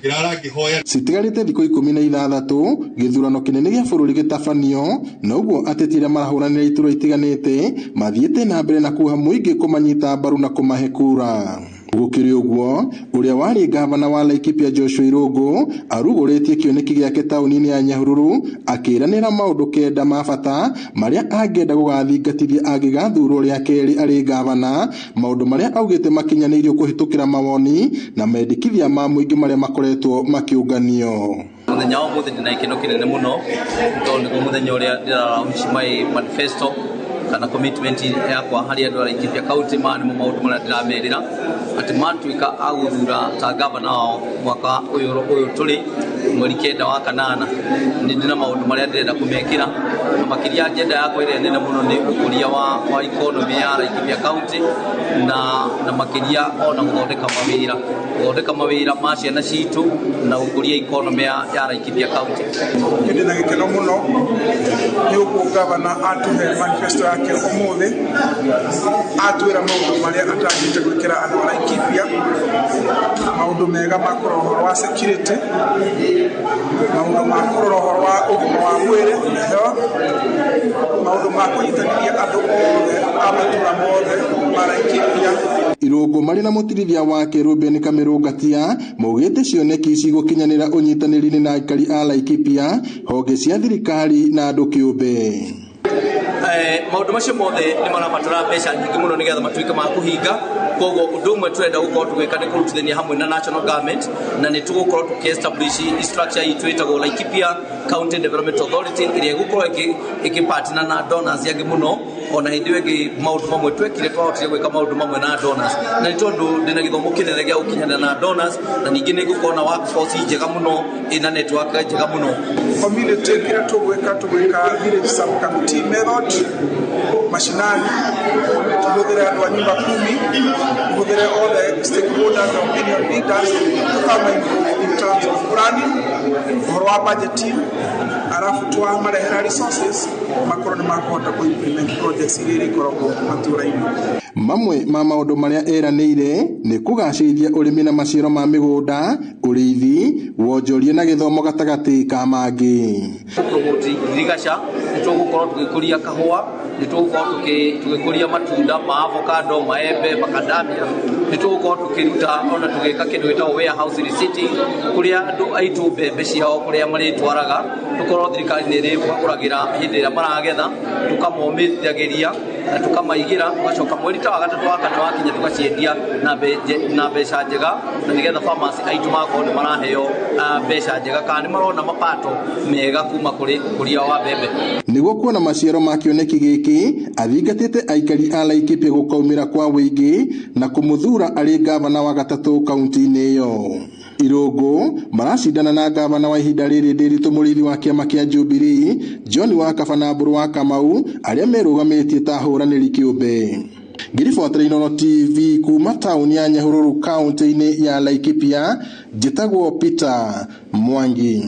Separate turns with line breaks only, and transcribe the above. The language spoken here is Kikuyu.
Ngĩrara ngĩhoya.
Citigarĩte thikũ 16 gĩthurano kĩnene gĩa bũrũri gĩtabanio, na ũguo ateti arĩa marahũranĩra iturwa itiganĩte mathiĩte na mbere na kuha mũingĩ kũmanyita mbaru na kũmahe kura. Gũkĩrĩ ũguo, ũrĩa warĩ ngavana wa Laikipia Joshua Irũngũ arugũrĩtie kĩoneki gĩake taũni-inĩ ya Nyahururu akĩĩranĩra maũndũ 9 ma bata marĩa angĩenda gũgathingatithia angĩgathurwo rĩa kerĩ arĩ ngavana, maũndũ marĩa augĩte makinyanĩirio kũhĩtũkĩra mawoni na mendekithia ma mũingĩ marĩa makoretwo makĩũnganio.
Mũthenya wa ũmũthĩ ndĩna gĩkeno kĩnene mũno tondũ nĩguo mũthenya ũrĩa ndĩra launch my manifesto kana commitment yakwa harĩ andũ a Laikipia County. Maya nĩmo maũndũ marĩa ndĩramerĩra atĩ matuĩka a gũthura ta gavana wao mwaka ũyũ tũrĩ mweri 9 wa kanana, nĩ ndĩna maũndũ marĩa ndĩrenda kũmekĩra, na makĩria agenda yakwa ĩrĩa nene mũno nĩ ũkũria wa economy ya Laikipia County na makĩria ona gũthondeka mawĩra ma ciana citũ na gũkũria economy ya Laikipia County.
Ndĩ na gĩkeno mũno nĩ ũguo gavana atũhe manifesto yake ũmũthĩ, atwĩra maũndũ marĩa atanyĩte gwĩkĩra andũ a Laikipia, maũndũ mega ma kũrora ũhoro wa security, maũndũ ma kũrora ũhoro wa ũgima wa mwĩrĩ, health, maũndũ ma kũnyitanĩria andũ othe a matũra mothe ma Laikipia.
Irũngũ marĩ na mũtirithia wake Ruben Kamirũ Ngatia maugĩte cioneki ici gũkinyanĩra ũnyitanĩri-inĩ na aikari a Laikipia, honge cia thirikari na andũ kĩũmbe.
Maũndũ macio mothe nĩ marabatara mbeca nyingĩ mũno nĩgetha matuĩke ma kũhinga. Koguo ũndũ ũmwe tũrenda gũkorwo tũgĩka nĩ kũrutithania hamwe na national government, na nĩ tũgũkorwo tũkĩ-establish structure itũ ĩtagwo Laikipia County Development Authority, ĩrĩa ĩgũkorwo ĩkĩ-partner na donors angĩ mũno. Ona hĩndĩ ĩyo ĩngĩ maũndũ mamwe twekire, twahotire gwĩka maũndũ mamwe na donors, na nĩ tondũ ndĩna gĩthomo kĩnene gĩa gũkinyanĩra na donors, na ningĩ nĩ ngũkorwo na workforce njega mũno ĩna network njega mũno.
Community, kĩrĩa tũgwĩka village sub committee method mashinani, tũhũthĩre andũ a nyumba kumi, tũhũthĩre all the stakeholders and opinion leaders, tũkama involve in terms of planning ũhoro wa budgeting, arabu twamarehera resources makorwo nĩ makũhota kũ implement projects iria irĩkoragwo matũra-inĩ.
Mamwe ma maũndũ marĩa eranĩire nĩ kũgacĩrithia ũrĩmi na maciaro ma mĩgũnda, ũrĩithi, wonjoria na gĩthomo gatagatĩ ka mangĩ.
Promote ngirigaca, nĩ tũgũkorwo tũgĩkũria kahũa, nĩ tũgũkorwo tũgĩkũria matunda ma avocado, maembe, macadamia, nĩ tũgũkorwo tũkĩruta ona tũgĩka kĩndũ gĩtagwo warehouse receipting, kũrĩa andũ aitũ mbembe ciao kũrĩa marĩtwaraga, tũkorwo thirikari nĩ ĩrĩmagũragĩra hĩndĩ ĩrĩa maragetha, tũkamomithagĩria na tũkamaigĩra, tũgacoka mweri ta wa gatatũ wa kana wakinya tũgaciendia na mbeca njega, na nĩgetha farmers aitũ magakorwo nĩ maraheo mbeca njega kana nĩ marona mapato mega kuma kũrĩ ũkũria wa mbembe.
Nĩguo kuona maciaro ma kĩoneki gĩkĩ, athingatĩte aikari a Laikipia gũkaumĩra kwa wĩingĩ na kũmũthura arĩ ngavana wa gatatũ kaunti-inĩ ĩyo. Irũngũ maracindana na ngavana wa ihinda rĩrĩ Ndiritu Mũrĩithi wa kĩama kĩa Jubilee, John Wakaba na Mbũrũ wa Kamau, arĩa merũgamĩtie ta ahũranĩri kĩũmbe. Ngĩribotera Inooro TV kuma taũni ya Nyahururu kaunti-inĩ ya Laikipia, njĩtagwo Peter Mwangi.